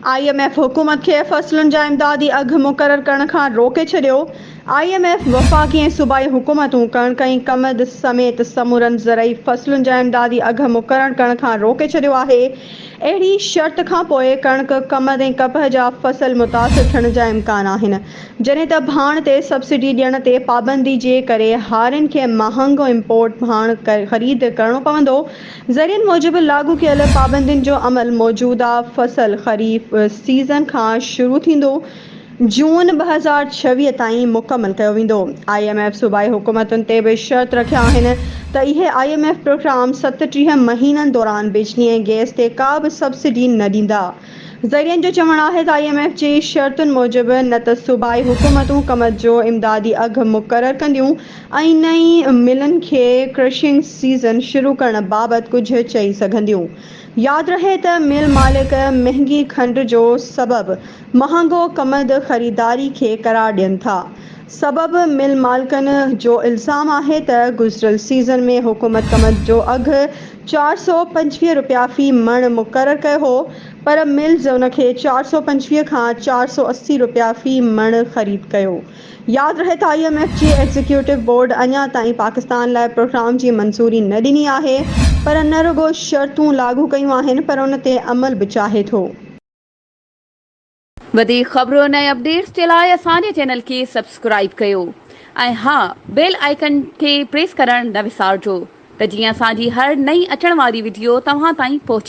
I M F حڪومت کي فصلن جا امدادي اگهه مقرر ڪرڻ کان روڪي ڇڏيو. I M F وفاقي ۽ صوبائي حڪومتون ڪڻڪ ۽ ڪمند سميت سمورن زرعي فصلن جا امدادي اگهه مقرر ڪرڻ کان روڪي ڇڏيو آهي. اهڙي شرط کانپوء ڪڻڪ، ڪمند ۽ ڪپهه جا فصل متاثر ٿيڻ جا امڪان آهن. جڏهن ته ڀاڻ تي سبسڊي ڏيڻ تي پابندي جي ڪري هارين کي مهانگو امپورٽ ڀاڻ خريد ڪرڻو پوندو. ذريعن موجب لاڳو ڪيل پابندين جو عمل موجوده فصل خريف سيزن کان شروع ٿيندو، جون 2026 تائين مڪمل ڪيو ويندو. I M F صوبائي حڪومتن تي به شرط رکيا آهن ته اهي I M F programme 37 مهينن دوران بجلي ۽ گئس تي ڪا به سبسڊي نه ڏيندا. ذريعن جو چوڻ آهي ته I M F جي شرطن موجب نه ته صوبائي حڪومتون ڪمند جو امدادي اگهه مقرر ڪنديون ۽ نه ئي ملن کي ڪرشنگ سيزن شروع ڪرڻ بابت ڪجهه چئي سگهنديون. ياد رهي ته مل مالڪ مهنگي کنڊ جو سبب مهانگو ڪمند خريداري کي قرار ڏين ٿا. سبب مل مالڪن جو الزام آهي ته گذريل سيزن ۾ حڪومت ڪمند جو اگهه 425 رپيا في مڻ مقرر ڪيو هو پر ملز ان کي 425 کان 480 رپيا في مڻ خريد ڪيو. ياد رهي ته I M F جي ايگزيڪيوٽو بورڊ اڃا تائين پاڪستان لاء پروگرام جي منظوري نه ڏني آهي پر نه رڳو شرطون لاڳو ڪيون آهن پر ان تي عمل به چاهي ٿو. وڌيڪ خبرن ۽ اپڊيٽس جي لاء اسان جي چينل کي سبسڪرائيب ڪيو ۽ ها بيل آئيڪن کي پريس ڪرڻ نه وسارجو ته جيئن اسان جي هر نئين اچڻ واري وڊيو توهان تائين پهچي.